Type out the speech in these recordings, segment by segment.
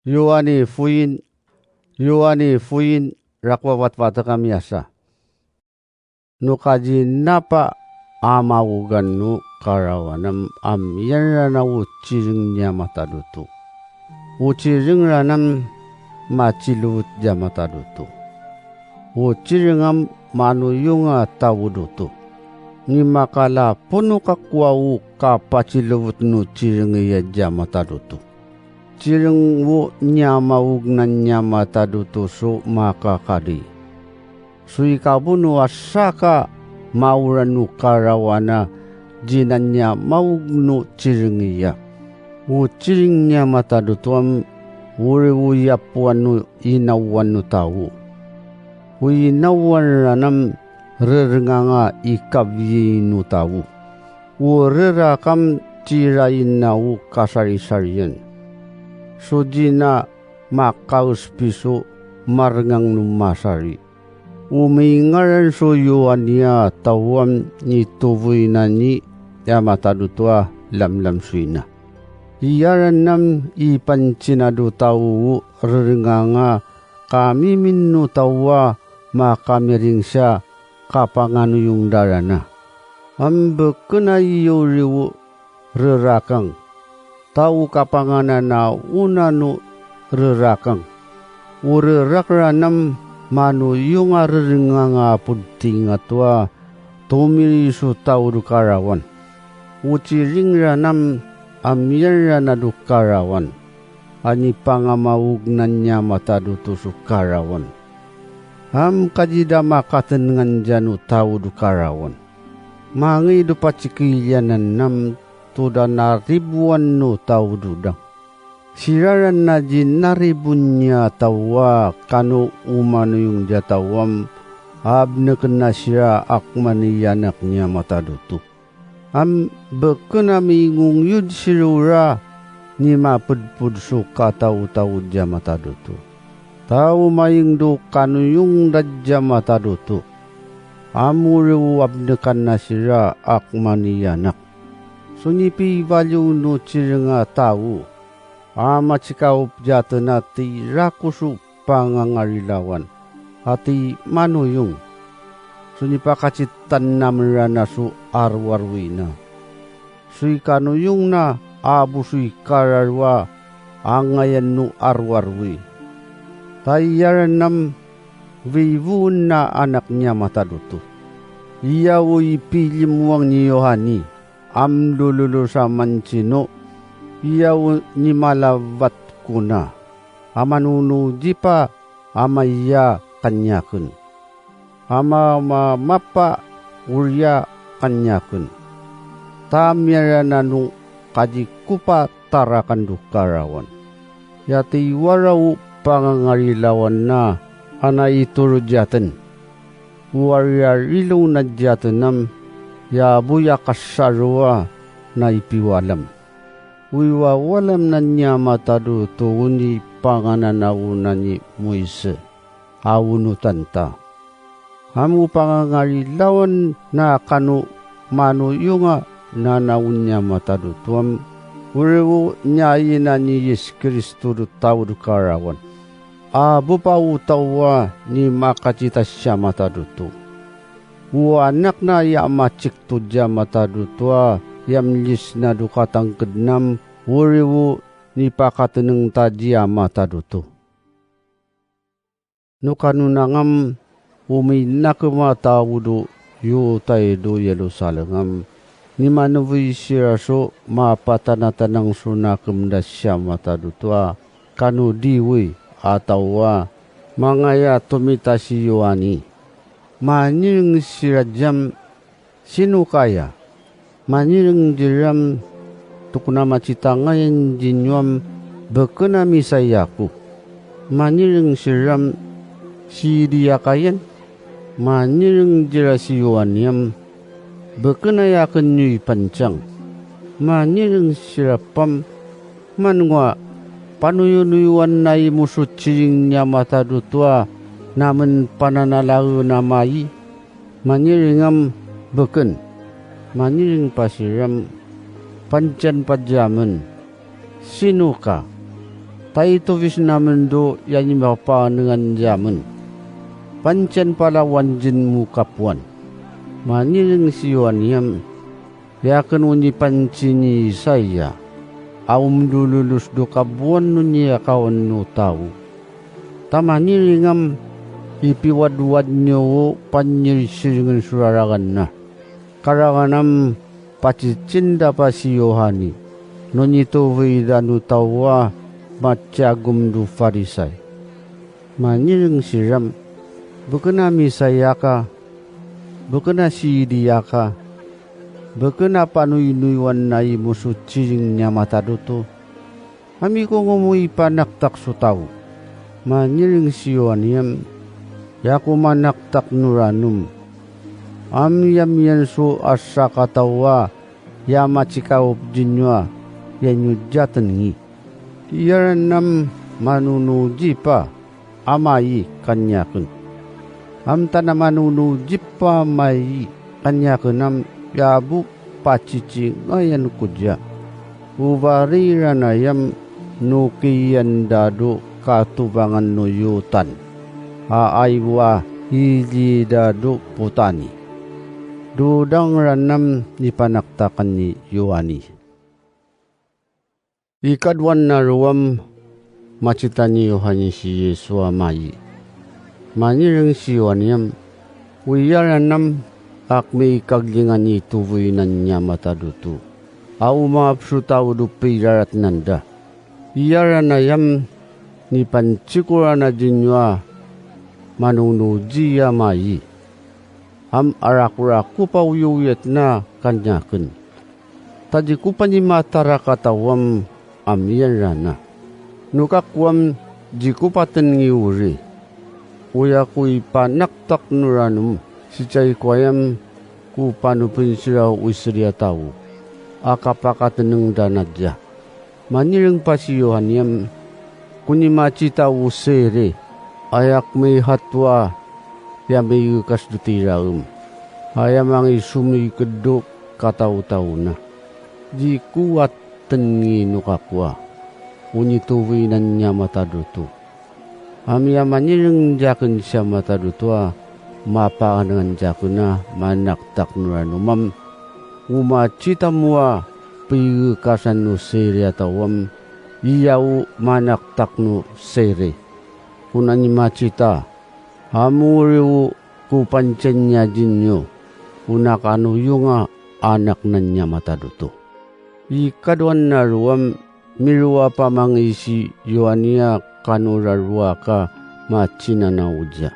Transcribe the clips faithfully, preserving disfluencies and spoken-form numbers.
Yohani foin, Yohani foin, rakwabatbata kami asa. No kadi napa amawogan no karawanan am iyan ranan wo tsiring niya mataduto. Wo tsiring ranan matilowet diya mataduto. Wo tsiring am manuyong a tawo duto. Ni makalapo no kakua wo kapatilowet no tsiring iya diya mataduto. Tsiring wo niya mawognan niya mataduto so makakadi. So ikabono a saka maoran no karawana dina niya mawog no tsiring iya. Wo tsiring niya mataduto am wiri wo yapuan no inawan no tawo. Wo inawan ranan rirnganga ikabyi no tawo. Wo rirak am tira ina wo kasarisarian. So dina makauspi so marngang no masari. Wo may ngaran so Yohani a tawo am nituboy na ni iya mataduto a lamlamsoy na. Iya ranan am ipansinado tawo wo rirnganga kamimin no tawo a makamiring siya kapanganuyong darana. Am bukon a iyo iri wo rirakang. Tawo kapangananaona no rirakang. Wo rirak ranan am manuyong a rirnganga pudtingato a tumiri so tawo do karawan. Wo tsiring ranan am iyan rana do karawan. An ipangamawognan niya mataduto so karawan. Am kadi da makatenengan diya no tawo do karawan. Mangay do patsikilyanan nam toda naribuan no tawo do da. Sira ran na di naribon niya tawo a kano umanuyong diya tawo am abneken na sira ak maniyanak niya mataduto. Am beken a mingungyod sirora ni mapedpod so katawo-tawo diya mataduto. Tawo mayengdo kanuyong da diya mataduto. Amo riwo abnekan na sira ak maniyanak. So nipibaliw no tsiring a tawo a matsikawop diyaten a tira ko so pangangarilawan, ati manuyong. So nipakatsittan naman ra na so arwaruwi na. So ikanuyong na abo so ikararwa angayan no arwaruwi. Ta iya ran nam wiwoon na anak niya mataduto. Iya wo ipilimwang ni Yohani, am lululusa man sino, iya wo nimalawat ko na. A manunudi pa a maiya kaniakun. A mamamapa wuriya kaniakun. Ta miyaran na no kadi ko pa tarakan do karawan. Yati wara wo pangangarilawan na a naiturod yaten. Wariarilaw na diyaten am, ya buya kasarowa na ipiwalam. Wiwawalam na niya mataduto ni pangananawon na ni Moise, awonotan ta. Amo pangangarilawan na kano manuyong a nanawon niya mataduto am, wiriwo niya ina ni Yis-Kristo do tawo do karawan. Abo pa wo tawo a ni makatsita siya mataduto. Wo anak na ya matsikto diya mataduto a yamlis na do katangked nam wiriwo nipakateneng ta diya mataduto. No kanunangam, wo may nakem a tawo do Yutay do Jerusalem am, nimanuboy sira so mapatanatanang so nakem da siya mataduto a kano diwi a tawo a mangaya tumita si Yohani. Maniring sira diyam, sino kaya? Maniring dira am, tukna matsita ngayan dinyo am, beken a Mesias ako. Maniring sira am, si Eliya kayan? Maniring dira si Yohani am, beken a yaken niyo ipantsang. Maniring sira pa am, man ngwa, panuyonuyoan na imo so tsiring niya mataduto a namen pananalaen a mayi. Maniring am beken. Maniring pa sira am, pantiyan pa diyamen. Sino ka? Ta ituvis namun do yan imapapanungan yamun. Pansiyan palawan din mo kapuan. Maniring si Yohanan, yakun mo nipansin ni Isaiah, awn do lulos do kabuan no niya kawan no tawo. Ta maniring am ipiwadwad niyo panyirsiringon so raragan na. Karagan am patsitsin da pa si Yohanan, no nituboy da no tawo a matiyagom do Farisay. Maniring siram, bukun a Messiah ka, bukun a si Eliya ka, bukun a panoynoywan na imo so siring niya mataduto. Am ikungo mo ipanaktak so tawo. Maniring si Yohanan, ya ako manaktak no ranom. Am yam yan so asa ka tawo a ya matsikawop dinyo a, ya inyo dya tenngi. Iya ranom manunudyi pa a mayi kaniakun. Am tan a manunudyi pa a mayi kaniakun am yabo patsitsingayan ko dya. Ubari rana yam no kiyan da do katubangan no yotan. Aaywa hili da do putani. Dudang ranam nipanaktakan ni Yohanan. Ikadwan na ruwam, matsita ni Yohanan si Yesu a mayi. Maniring si Yohanan, uyaran nam ak mikaglingan ituboy nan niya mataduto. Aw maapso tawo do pirarat nanda. Iyaran na yam nipantsikoran na dinyo a manunudyi a mayi. Am arakurako pa uyuyat na kaniakun. Ta di ko pa nimatara katawam am iyan rana. No kakuam di ko pa tenngi uri. Uya ko ipanaktak no ranom, sitiyay ko ayam ko panupin sira o isiriya tawo. Akapakatenneng da na diya. Maniring pa si Yohanan, kon nimatsita o siri, ayak mihatwa, ya miikas do tiraem. Aya mangisumiked do katawo-tawo na. Di ko attenngi no kakua. O nituboy nan niya mataduto. Am iya maniring diyakun siya mataduto a, mapakanengan diyakun a manaktak no ranom am. O matsita mo a piikasan no siri a tawo am, iya o manaktak no siri. Kon an nimatsita, am uri o ko pansiyan niya dinyo, o nakanuyo nga anak nan niya mataduto. Ikadwan na ruwam, miruwa pa mangisi Yohanan kano raruwa ka matsinanaw diya.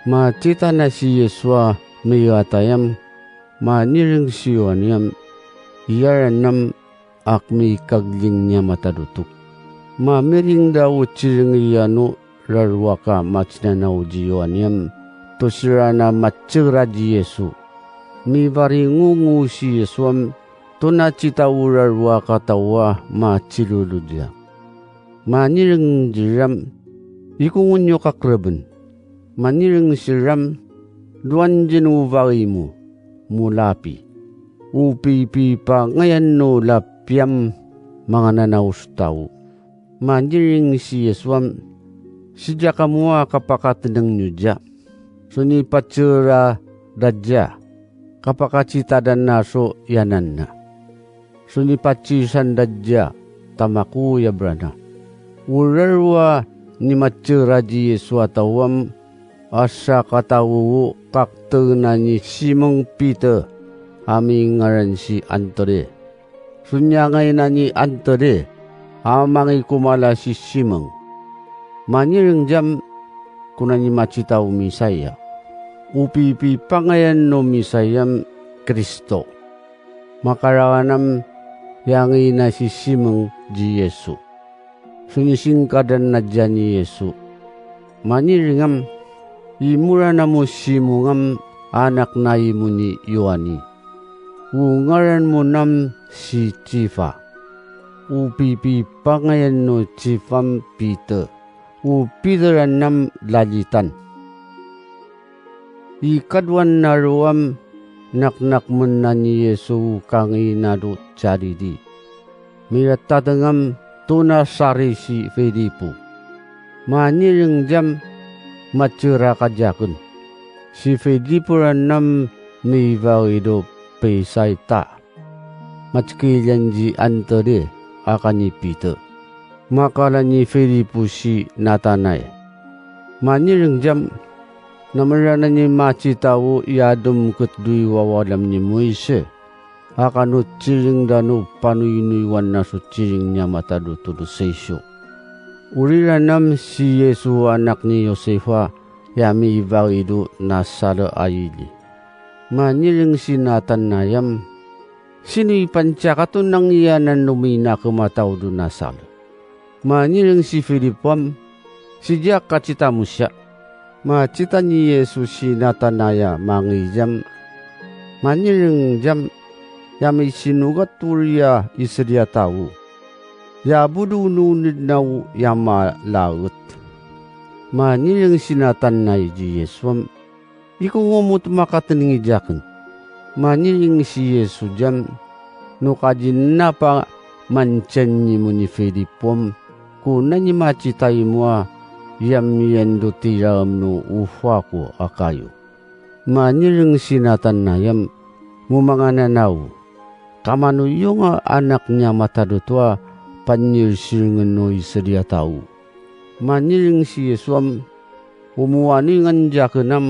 Matsita na si Yesu a migatayam, maniring si Yohanan, iyaran nam ak mikagling niya mataduto. Mamiring da o tsiring iya no raruwa ka matsinanaw di Yohanan, to sira na matsira di Yesu. Mibaringongo si Yesu am, to natsita o raruwa ka tawo a matsilolo diya. Maniring diram, ikungon niyo kakreben. Maniring siram, duan din o bari mo, mulapi. Upipi pa ngayan no lapi am mangananaw so tawo. Maniring si Yesu am, sidya kamo a kapakatenneng niyo diya. So nipatsira da diya, kapakatsita da na so yanan na. So nipatsisan da diya, ta makuyab ra na. O raruwa nimatsira di Yesu a tawo am, asa katawo o kakto na ni Simon Peter, a minngaran si Andre. So niyangay na ni Andre, a mangikumala si Simon. Maniring diyam, kon an nimatsita o Messiah. Upipi pa ngayan no Messiah am Cristo. Makaragan am yangay na si Simon di Yesu. So nisingkadan na diya ni Yesu. Maniring am, imo ra namo Simon am anak na imo ni Yohanan. O ngaran mo nam si Cefa. Upipi pa ngayan no Cefa am Peter. O Peter an nam lalitan. Ikadwan na ruwam, naknakmon na ni Yesu kangina do Galilee. Miratateng am, to nasari si Filipo. Manireng diyam, matsera ka diyakon. Si Filipo ranam mibarido Betsaida. Matikil iyan di Andre, aka ni Pedro. Makala ni Filipo si Natanael. Manireng diyam, namara na ini matsi tawo iya dumkot doy wawalam ni Moises. Aka no tsiring da no panoynoywan na so tsiring niya matado todo sesyo. Uri ranam si Yesu anak ni Josefa, iya mibarido Nazaret a ili. Manireng si Natanael am, sino ipan siya kato nangiyanan no may nakamataw do Nazaret? Manireng si Filipo am, sidya katsita mo siya. Matsita ni Yesu si Natanael mangidam. Manireng diyam, iya may sinugat wuriya isadiya tawo. Iya budununid na wo iya malaut. Manireng si Natanael di Yesu am, ikaw ngumot makatengi diyakon. Manireng si Yesu diyam, no kadin na pa mantiyan nimo ni Filipo am, kuna ini matsita imo a, yam iyan do tiraem no ufa ko a kayo. Manireng si Natanael am, mo mangananaw, kamano iyo nga anak niya matado to a panyirsiringen no isadiya tawo. Manireng si Yesu am, umwani ngan diyakon am,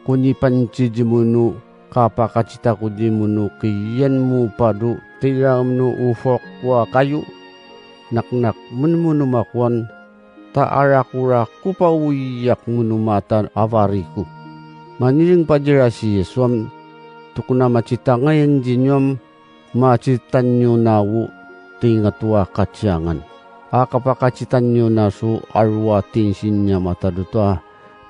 kon ipansidya mo no kapakatsita ko dimo no kiyan mo pa do tiraem no ufa ko a kayo. Naknakmon mo no makuan, ta arakurako pa wiyak mo no mata a bari ko. Manireng pa dira si Yesu am, tukna matsita ngay-an dinyo am, matsita niyo na wo tingato a katsiyangan. Aka pakatsita niyo na so arwa tinsin niya matado to a,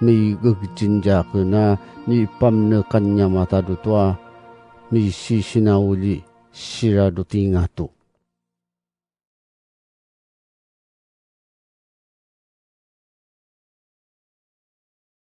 may gagtsin diyakon a, may pamnekan niya matado to a, may sisinawli sira do tingato.